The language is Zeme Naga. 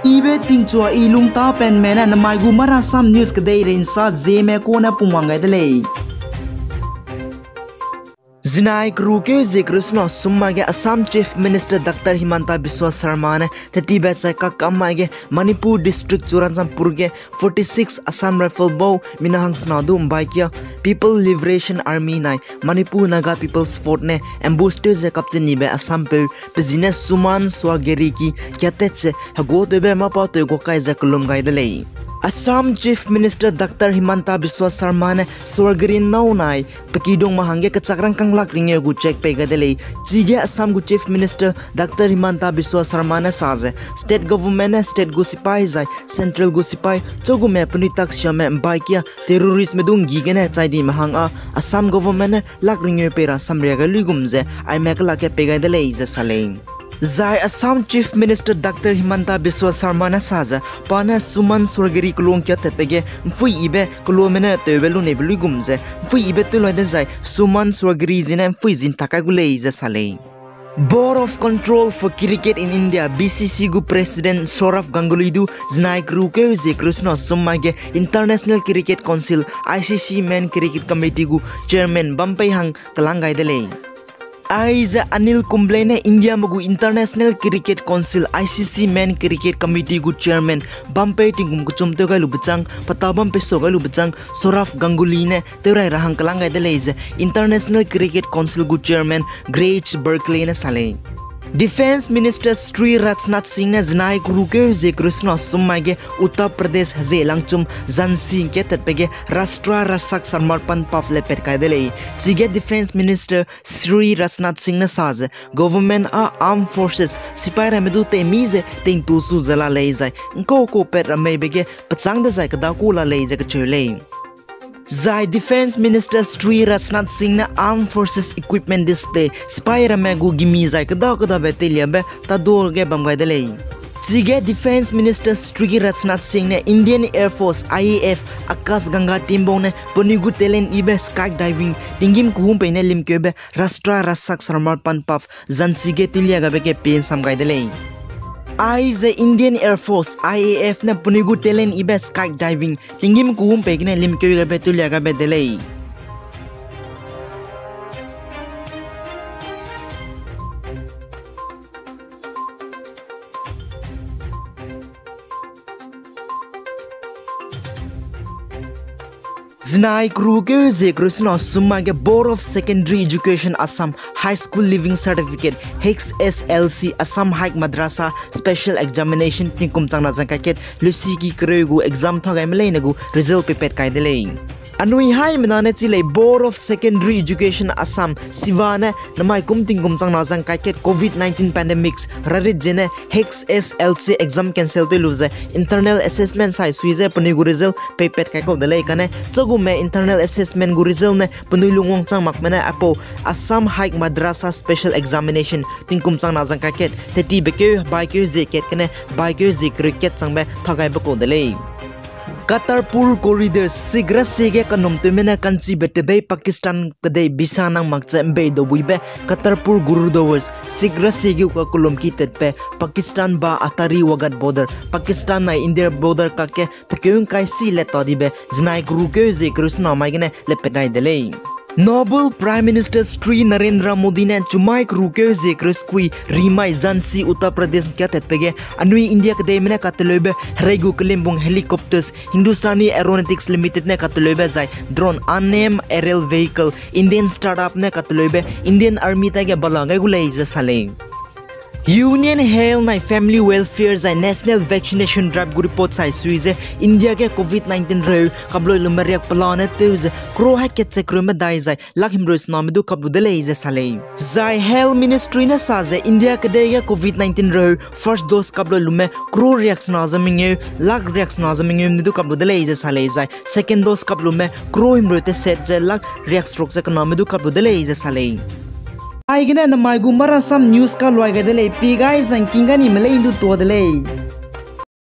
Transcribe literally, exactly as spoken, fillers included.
Ibe tingchua i lungtapenme ne namai gu Marasam News kedeirei nsa Zeme kune pungwang gai de lei. Zinai kerukeu zie kereu sena sum mai ge Assam Chief Minister Doctor Himanta Biswa Sarma ne tetibe chai kakam mai ge Manipur District Churachandpur ge forty-six Assam Rifle bau mina hangsena du mbai kia People Liberation Army nai Manipur Naga People's Force ne ambush tew ze kapchenibe Assampeu pe zi ne Suman Swagiri ki kiatat ze hegua tewbe mâ pa tew guakai ze kelum gai de lei. Assam Chief Minister Doctor Himanta Biswa Sarma ne Swagiri nâu nai pe kidung ma hangge kechak rangkâng lak ringeu gu cheque pei gai de lei. Chige Assam gu Chief Minister Doctor Himanta Biswa Sarma ne sa ze state government ne state gu sipai zai central gu sipai chugume penui taksiame mbai kia terroristme du nggi gene chai dime hang â Assam government ne lak ringeu pei ra samria gai luigum ze aime kelak ge pei gai de lei ze sa lei. Zai Assam Chief Minister Doctor Himanta Biswa Sarma ne sa ze pa ne Suman Swagiri kelung kiatatbe ge mpuiyibe keluame ne tewbe luneibe luigum ze mpuiyibe tewlai dezai Suman Swagiri zene mpui zi ntak kai gu lei ze sa lei. Board of Control for Cricket in India, B C C gu President Sourav Ganguly du zinai kerukeu zie kereu sena sum mai ge International Cricket Council, I C C Men Cricket Committee gu Chairman bam pei hang kelang gai de lei. Aize Anil Kumble ne Indiame gu International Cricket Council, I C C Men Cricket Committee gu Chairman bam pei tingkum kechum tew gai lube chang, peta bam pei sa gai lube chang Sourav Ganguly ne tewrai ra hang kelang gai de lei ze International Cricket Council gu Chairman Gregg Barclay ne sa lei. Defence Minister Shri Rajnath Singh ne zinai kerukeu zie kereu sena sum mai ge Uttar Pradesh hezie langchum Jhansi kiatatbe ge Rashtra Rakshak Samarpan Parv lepat kai de lei. Chige Defence Minister Shri Rajnath Singh ne sa ze government â armed forces sipai ramme du teimi ze tingtu su ze la lei zai ngkau kau pat rameibe ge pechâng dezai keda ku la lei ze kacheu lei. Zai Defence Minister Shri Rajnath Singh ne armed forces equipment display sipai ramme gu gimi zai keda kedabe teiliabe tadu ge bam gai de lei. Chige Defence Minister Shri Rajnath Singh ne Indian Air Force, I A F, Akash Ganga team bau ne penui gu talent ibe skydiving tinggîm kehung pei ne limkeube Rashtra Rakshak Samarpan Parv Jhansi ge tewlia gabe ge pie nsam gai de lei. Aize Indian Air Force, I A F ne penui gu talent ibe skydiving tinggîm kehung pei gene limkeu gabe tewlia gabe de lei. Zinai kerukeu zie kereu sena sum mai ge Board of Secondary Education Assam High School Leaving Certificate, H S L C, Assam High Madrasa Special Examination tingkum changna zang kaiket lusi ki kereu gu exam thagaime leine gu result peipat kai de lei. Anui haimena ne chi lei Board of Secondary Education Assam, SEBA ne namai kum tingkum changna zang kaiket Covid nineteen pandemics rarit zene H S L C exam cancel tew lu ze internal assessment sai sui ze penui gu result peipat kai kau de lei kane. Chagume internal assessment gu result ne penui lungwang chang makme ne aipau Assam High Madrasa Special Examination tingkum changna zang kaiket teti bekeu baikeu zie kat kane baikeu zie kereu kat changbe thagaibe kau de lei. Kartarpur Corridor, Sikh rasie ge kanum tewme ne ka'nchibe tebei Pakistan kedei visa nang mak ze mbei daubuibe Kartarpur Gurudwars, Sikh rasie ge kakelum ki tatbe Pakistan ba Attari Wagah border, Pakistan nai India border kakge pekeu ngkai si let ta dibe zinai kerukeu zie kereu sena mai gene lepat rai de lei. Noble Prime Minister Shri Narendra Modi ne chumai kerukeu zie kereu sekui rimai Jhansi, Uttar Pradesh kiatatbe ge anui India kedeime ne kateleube herei gu kelimbung helicopters Hindustani Aeronautics Limited ne kateleube zai drone unmanned aerial vehicle Indian startup ne kateleube Indian Army taige bala gai gu lei ze sa lei. Union Health nai Family Welfare zai National Vaccination Drive gu report sai sui ze India ge Covid nineteen reu kaploi lume riak pelane tew ze crore hai kat ze crore medai zai lakh himreu sename du kap lu de lei ze sa lei. Zai Health Ministry ne sa ze India kedei ge Covid nineteen reu first dose kaploi lume crore riak sena ze mengeu, lakh riak sena ze mengeu ne du kap lu de lei ze sa lei zai second dose kap lume crore himreu teset ze lakh riak seruk ze kename du kap lu de lei ze sa lei. Aigene namai gu Marasam News kaluai gai de lei, pie gai zangking ga nime lei ndu tua de lei.